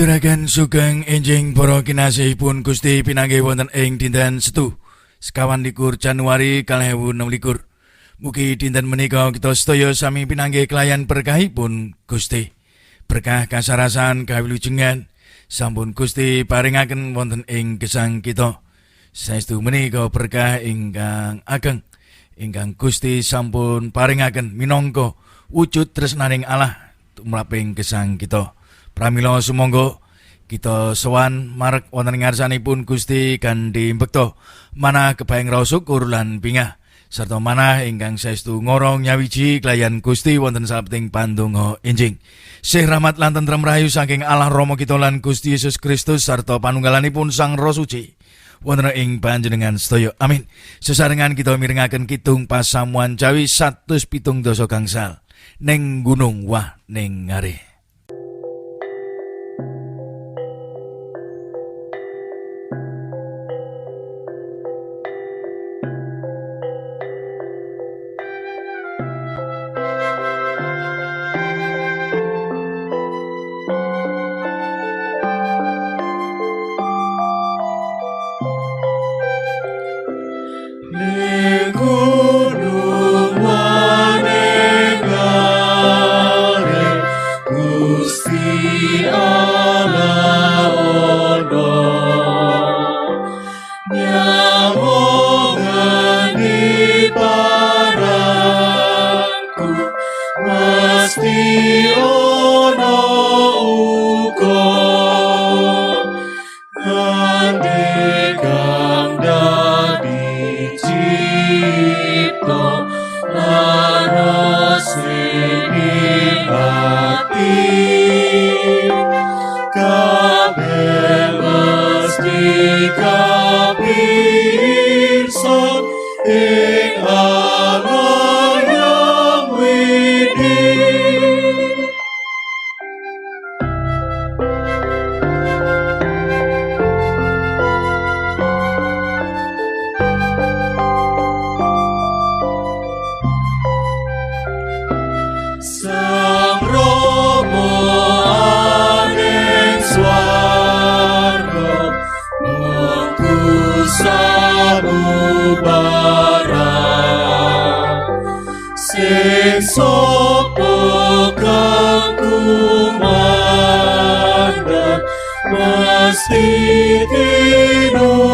Kaaturaken sugeng enjing para kinasihipun Gusti pinanggih wonten ing dinten Setu 29 Januari 2026. Mugi dinten menika kita sedaya sami pinanggih kelayan berkahipun Gusti. Berkah kasarasan kawilujengan sampun Gusti paringaken wonten ing gesang kita. Saestu menika berkah ingkang ageng ingkang Gusti sampun paringaken minangka wujud tresnaning Allah tumraping gesang kita. Pramila sumangga kita sowan marek wonten ing ngarsanipun Gusti kanthi mbekta manah kebayang raos syukur lan bingah sarta manah ingkang saestu ngorong nyawiji kelayan Gusti wonten salebeting pandonga enjing. Sih rahmat lan tentrem rahayu saking Allah Rama kita lan Gusti Yesus Kristus sarta panunggalanipun Sang Roh Suci wonten ing panjenengan sedaya. Amin. Sesarengan kita mirengaken kidung pasamuan Jawi 170 gangsal ning gunung wah ning ngare. Ning gunung wane ngare Gusti Allah ono nyamongan di parangku mesti ono uga nganti kang dadi cipta laras ing ati kabeh mesti kapirsa ing Allah yang widi. Sang Rama aning swarga mungku samubarang sing sapa kang kumandhang mesti tinulungan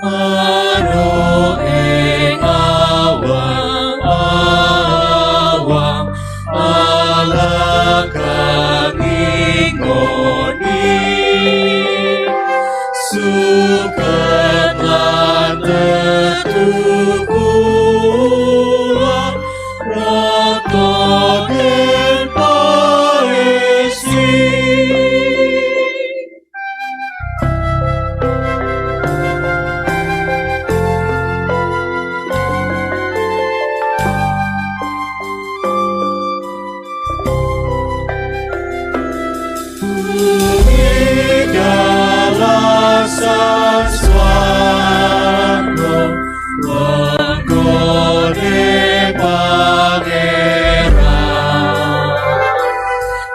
maro ing awang-awang Allah kang ingoni suket lan tetukulan rata den paesi. Bumi galasan swarga lenggone pangeran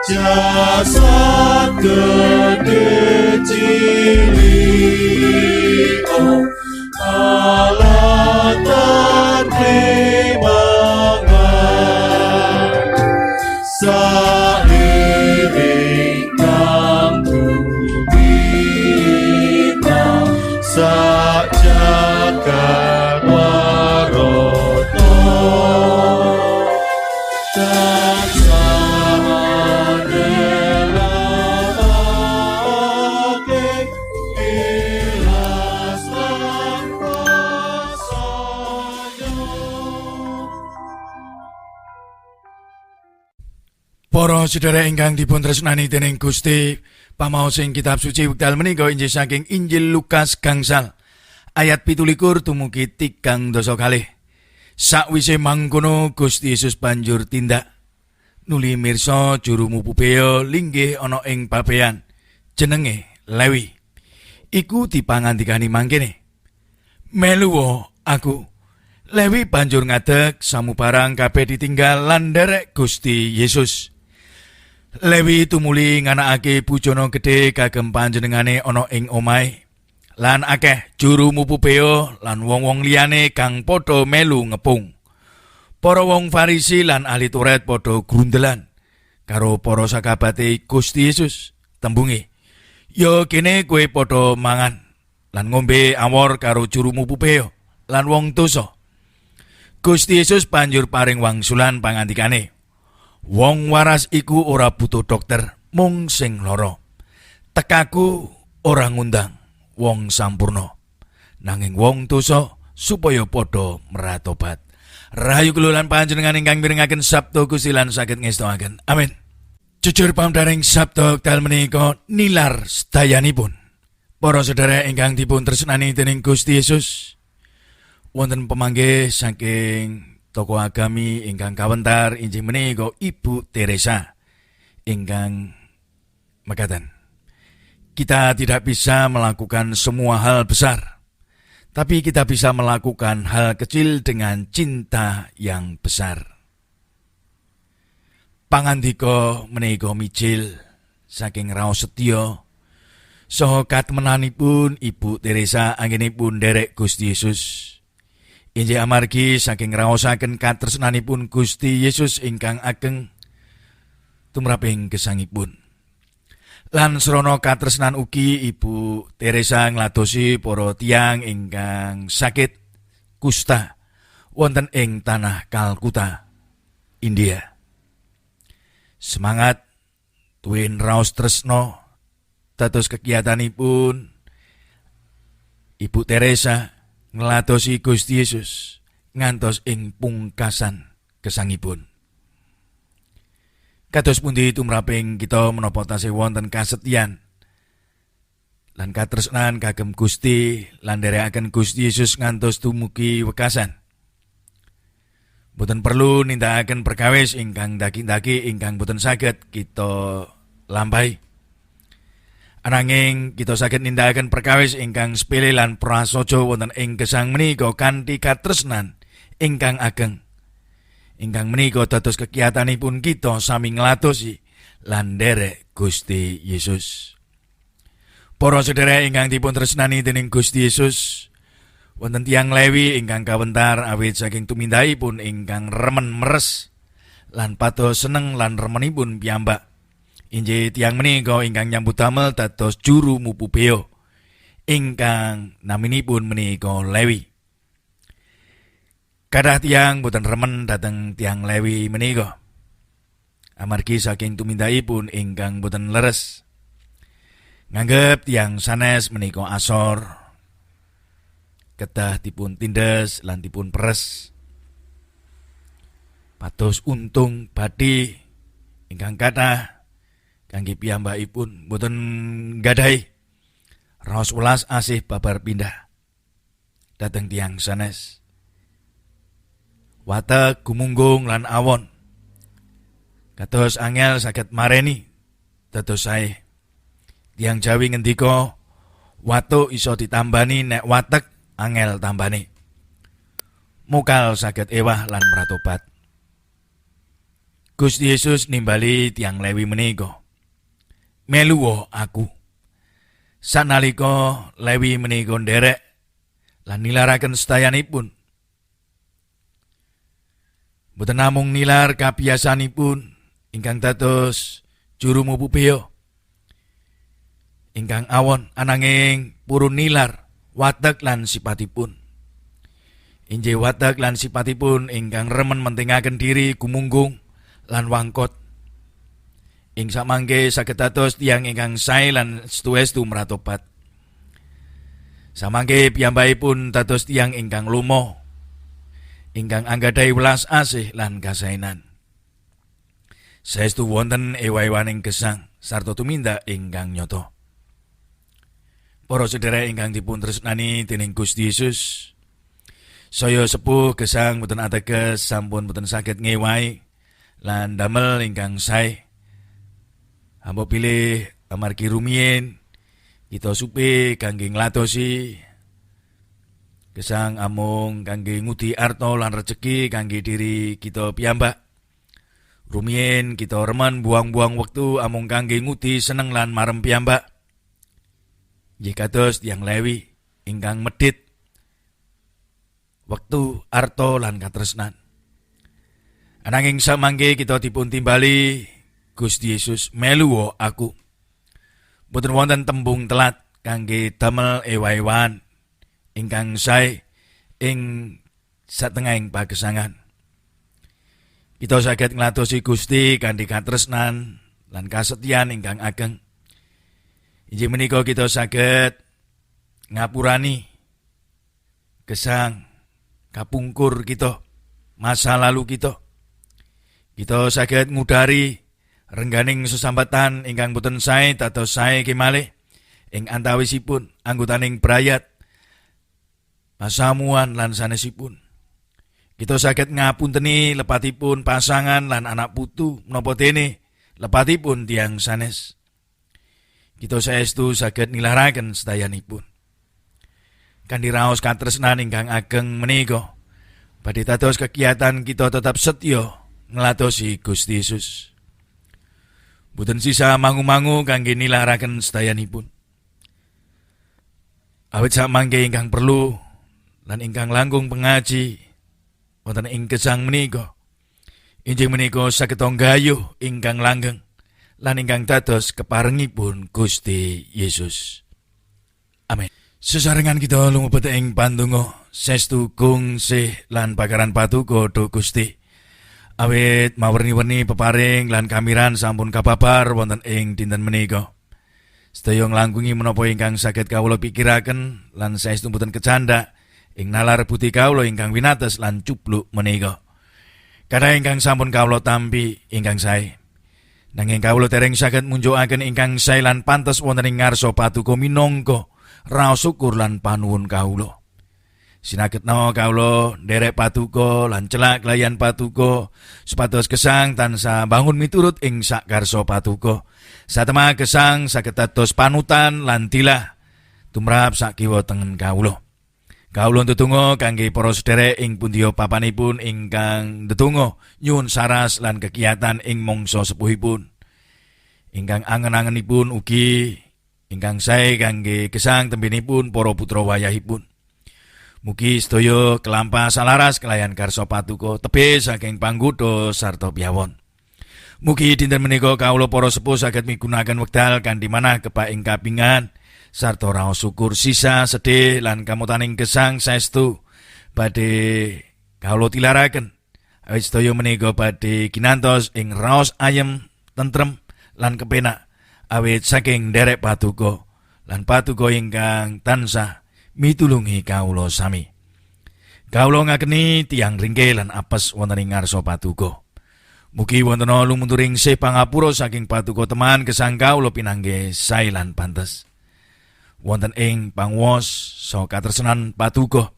jasad gede cilik Allah tan primangan sairing kang bumita sak jagat warata tansah ndelokake ilas lan prasaya. Para sedherek ingkang dipun tresnani dening Gusti, pamaos ing kitab suci wekdal menika inggih saking Injil Lukas gangsal ayat 17 dumugi 32. Sakwise mangkono Gusti Yesus banjur tindak nuli mirsa juru mupu bea linggih ana ing pabean jenenge Lewi. Iku dipangandikani mangkene, "Meluwa aku." Lewi banjur ngadeg samubarang kabeh ditinggal lan nderek Gusti Yesus. Lewi tumuli nganakake bujana gedhe kagem panjenengane ana ing omahe. Lan akeh juru mupu bea lan wong-wong liyane kang padha melu ngepung. Para wong Farisi lan ahli Taurat padha grundelan karo para sakabate Gusti Yesus tembunge, "Ya kene kowe padha mangan lan ngombe awor karo juru mupu bea lan wong dosa." Gusti Yesus banjur paring wangsulan pangandikane, "Wong waras iku ora butuh dokter, mung sing lara. Tekaku ora ngundang wong sampurna, nanging wong dosa supaya padha meratobat." Rahayu kula lan panjenengan ingkang mirengaken sabda Gusti lan saged ngestoaken. Amin. Jujur pamdaring sabda wekdal menika nilar sedayanipun. Para sedherek ingkang dipun tresnani dening Gusti Yesus, wonten pemanggih saking tokoh agami ingkang kawentar inggih menika Ibu Teresa ingkang mekaten, "Kita tidak bisa melakukan semua hal besar, tapi kita bisa melakukan hal kecil dengan cinta yang besar." Pangandika menika mijil saking raos setya saha katemenanipun Ibu Teresa anggenipun nderek Gusti Yesus. Inggih amargi saking raosaken katresnanipun Gusti Yesus ingkang ageng tumraping gesangipun. Lan srana katresnan ugi Ibu Teresa ngladosi para tiyang ingkang sakit kusta wonten ing tanah Kalkuta, India. Semangat tuwin raos tresno dados kegiatanipun Ibu Teresa ngladosi Gusti Yesus ngantos ing pungkasan gesangipun. Kados pundi tumraping kita menapa tasih wonten kasetyan lan katresnan kagem Gusti lan nderekaken Gusti Yesus ngantos dumugi wekasan? Boten perlu nindakaken perkawis ingkang daki-daki ingkang boten saged kita lampahi. Ananging kita saged nindakaken perkawis ingkang sepele lan prasaja wonten ing gesang menika kanthi katresnan ingkang ageng. Ingkang menika dados kegiatanipun kita sami ngladosi lan nderek Gusti Yesus. Para sedherek ingkang dipun tresnani dening Gusti Yesus, wonten tiyang Lewi ingkang kawentar awit saking tumindakipun ingkang remen meres lan pados seneng lan remenipun piyambak. Inggih tiyang menika ingkang nyambut damel dados juru mupu bea ingkang naminipun menika Lewi. Kathah tiyang boten remen dhateng tiyang Lewi menika, amargi saking tumindakipun ingkang boten leres. Nganggep tiyang sanes menika asor, kedah dipun tindes lan dipun peres. Pados untung bathi ingkang kathah kangge piyambakipun boten nggadahi raos welas asih babar pindah dhateng tiyang sanes. Watek gumunggung lan awon kados angel saged mareni dados sae. Tiyang Jawi ngendika, watuk iso ditambani nek watek angel tambane. Mukal saged ewah lan meratobat. Gusti Yesus nimbali tiyang Lewi menika, "Meluwa aku." Sanalika Lewi menika nderek lan nilaraken sedayanipun, boten namung nilar kabiyasanipun ingkang dados juru mupu bea ingkang awon, ananging purun nilar watek lan sipatipun. Inggih watek lan sipatipun ingkang remen mentingaken diri, gumunggung lan wangkot. Ing samangke saged dados tiyang ingkang sae lan setu-estu mratobat. Samangke piyambakipun dados tiyang ingkang lomo, ingkang anggadhahi welas asih lan kasaenan. Saestu wonten ewa-ewaning gesang sarta tumindak ingkang nyata. Para sedherek ingkang dipun tresnani dening Gusti Yesus, saya sepuh gesang boten ateges sampun boten saged ngewahi lan damel ingkang sae. Ambo pilih amargi rumiyin kita supe kangge ngladosi gesang amung kangge ngudi arta lan rejeki kangge diri kita piyambak. Rumiyin kita remen buang-buang wektu amung kangge ngudi seneng lan marem piyambak. Nggih kados tiyang Lewi ingkang medhit wektu, arta lan katresnan. Ananging samangke kita dipun timbali Gusti Yesus melu aku. Mboten wonten tembung telat kangge damel ewa-ewan ingkang sae ing satengahing pagesangan. Kita saged ngladosi Gusti kanthi katresnan lan kasetyan ingkang ageng. Inggih menika kita saged ngapurani gesang kapungkur kita, masa lalu kita. Kita saged ngudari rengganing sesambatan ingkang boten sae dados sae kemalih ing antawisipun anggotaning brayat, pasamuan lan sanesipun. Kita saged ngapunteni lepatipun pasangan lan anak putu menapa dene lepatipun tiyang sanes. Kita saestu saged nilaraken sedayanipun. Kanthi raos katresnan ingkang ageng menika badhe dados kegiatan kita tetap setya ngladosi Gusti Yesus. Mboten sisa mangu-mangu kangge nilaraken sedayanipun. Awit samangke ingkang perlu lan ingkang langkung pengaji wonten ing gesang menika injing menika saged nggayuh ingkang langgeng lan ingkang dados keparengipun Gusti Yesus. Amin. Sesarengan kita lumebet ing pandonga, sestu gungsih lan bakaran patuko Duh Gusti. Awit mawerni-werni peparing lan kamiran sampun kababar wonten ing dinten menika. Sedaya nglangkungi menapa ingkang saged kawula pikiraken lan saestu mboten kecandak ing nalar budi kawula ingkang winates lan cubluk menika. Kathah ingkang sampun kawula tampi ingkang sae. Nanging kawula dereng saged munjukaken ingkang sae lan pantes wonten ing ngarsa patuko minangka raos syukur lan panuwun kawula. Sinagetna kawula nderek patuko lan celak kelayan patuko supados gesang tansah bangun miturut ing sakarsa patuko. Satemah gesang saged dados panutan lan dilah tumrap sakiwa tengen kawula. Kawula ndedonga kangge para sederek ing pundiya papanipun ingkang ndedonga nyuwun saras lan kegiatan ing mangsa sepuhipun. Ingkang angen-angenipun ugi ingkang sae kangge gesang tembenipun para putra wayahipun. Mugi sedaya kelampah salaras kelayan karsa patuko tebih saking panggoda sarta piyawon. Mugi dinten menika kawula para sepuh saged migunaken wekdal kanthi manah kebak ing kapingan sarta raos syukur sisa sedih lan kamutaning gesang saestu badhe kawula tilaraken. Awit sedaya menika badhe ginantos ing raos ayem, tentrem lan kepenak awit saking nderek patuko lan patuko ingkang tansah mitulungi kawula sami. Kawula ngakeni tiyang ringkih lan apes wonten ing ngarsa patuko. Mugi wonten lumunturing sih pangapura saking patuko teman gesang kawula pinanggih sae lan pantes. Wonten ing panguwas saha katresnan patuko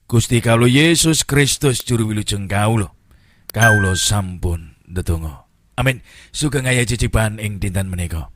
Gusti kawula Yesus Kristus juru wilujeng kawula. Kawula sampun ndedonga. Amin. Sugeng aya cicipan ing dinten menika.